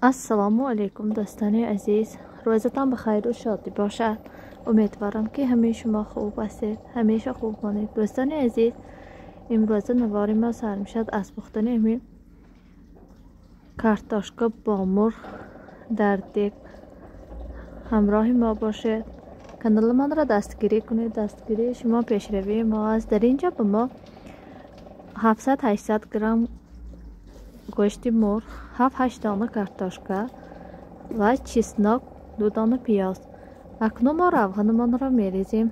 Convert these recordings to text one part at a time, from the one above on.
Ассалому алайкум дӯстони азиз, рӯзатон ба хайру шодӣ бошад. Умедворам ки ҳамаи шумо хуб ҳастед, ҳамеша хуб монед. Дӯстони азиз, имрӯза навори мо сар мешавад аз пухтани ҳамин картошка бо мурғ дар дег. Ҳамроҳи мо бошед, каналамонро дастгирӣ кунед. Дастгирии шумо пешравии мо аст. Дар ин ҷо ба мо 700-800 грамм гӯшти мурғ, 7-8 дона картошка ва чеснок, 2 дона пиёз. Акнун мо равғанамонро мерезем.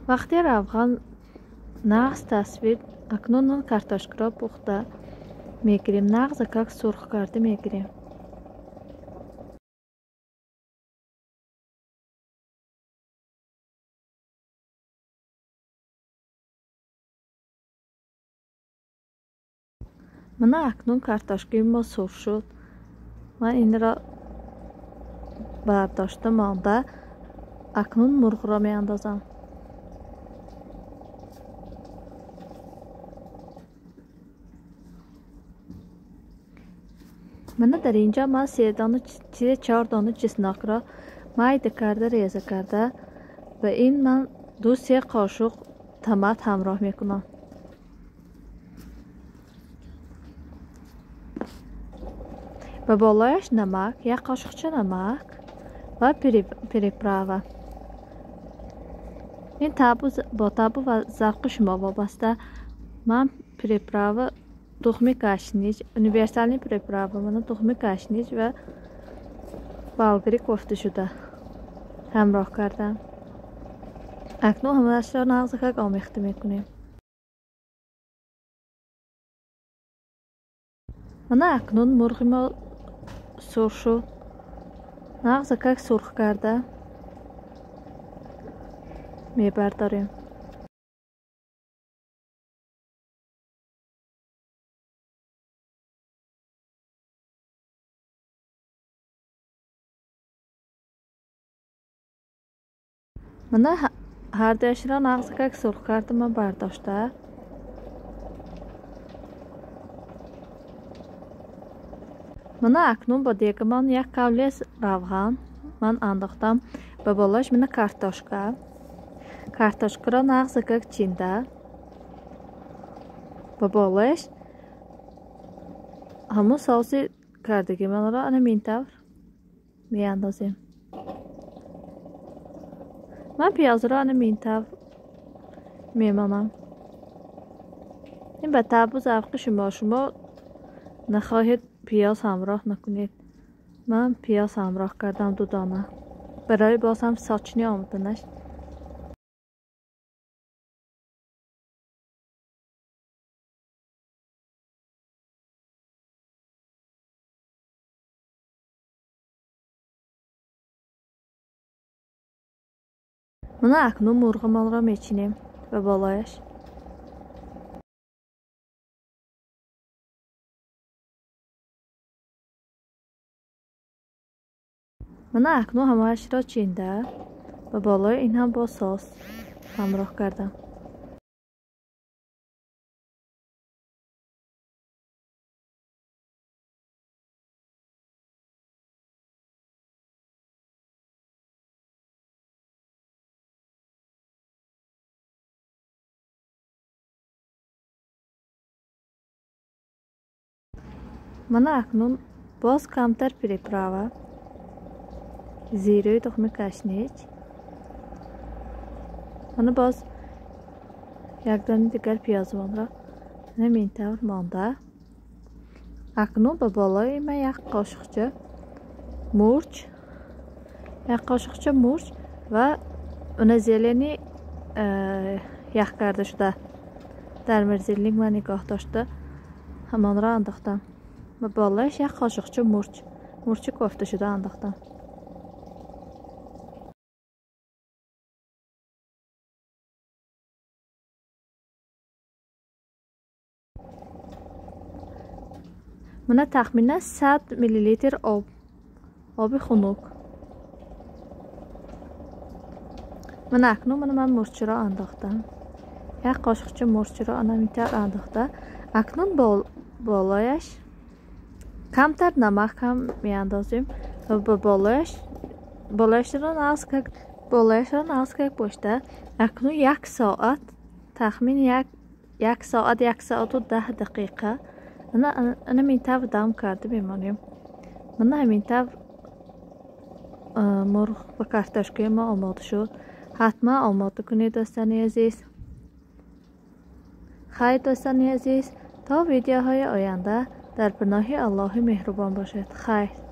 Вақте равған нағз тасвид, акнун он картошкаро пухта мегирем, нағз как сурх карда мегирем. Мана акнун картошкаи мо сурх шуд. Ман инро бардошта монда, акнун мурғро меандозам. Мана дар ин ҷо ман 4 дона чеснокро майда карда реза карда ва ин ман 2-3 қошуқ томат ҳамроҳ мекунам. Ба болояш намак, 1 қошуқча намак ва приправа. Ин бо табу ва завқи шумо вобаста. Ман приправа тухми кашнич, универсални приправа, мана тухми кашнич ва болгри кофта шуда ҳамроҳ кардам. Акнун ҳамаашро нағзакак омехта мекунем. Мана акнун мурғи мо сурх шуд. Нағзакак сурх карда мебардорем. Мана ҳардуяшро нағзакак сурх карда ман бардошта. Мана акнун ба дегамон як кавле равған ман андохтам. Ба болояш мана картошка. Картошкаро нағзакак чинда. Ба болояш ҳамун соуси кардагимонро ана минтавр меандозем. Ман пиёзро ана минтавр мемонам. Ин ба табу завқи шумо. Шумо нахоҳед пиёз ҳамроҳ накунед. Ман пиёз ҳамроҳ кардам 2 дона барои боз ҳам сочни омаданаш. Мана акнун мурғимонро мечинем ба болояш. Мана акнун ҳамаашро чинда ба болои ин ҳам бо сос ҳамроҳ кардам. Мана акнун боз камтар приправа, зираи тухми кашнич. Мана боз як дона дигар пиёзмонро ҳамин тавр монда. Акнун ба болои ман як қошуқча мурч, як қошуқча мурч ва уна зелени ях карда шуда дар морозилник ман нигоҳ дошта ҳамонро андохтам. Ба болояш як қошуқча мурч, мурчи кофта шуда андохтам. Мана тахминан 100 миллилитр об, оби хунук. Мана акнун мана ман мурчиро андохтам. Як қошуқча мурчро ана ҳамин тавр андохта, акнун болояш камтар намак ҳам меандозем ва ба болояш болояшро нағз болояшро нағз пошта, акнун як соат, тахмин як соат, 1 соату 10 дақиқа ана ҳамин тавр дам карда мемонем. Мана ҳамин тавр мурғ ва картошкаи мо омода шуд. Ҳатман омода кунед, дӯстони азиз. Хайр, дӯстони азиз, то видеоҳои оянда дар паноҳи Аллоҳи меҳрубон бошед. Хайр.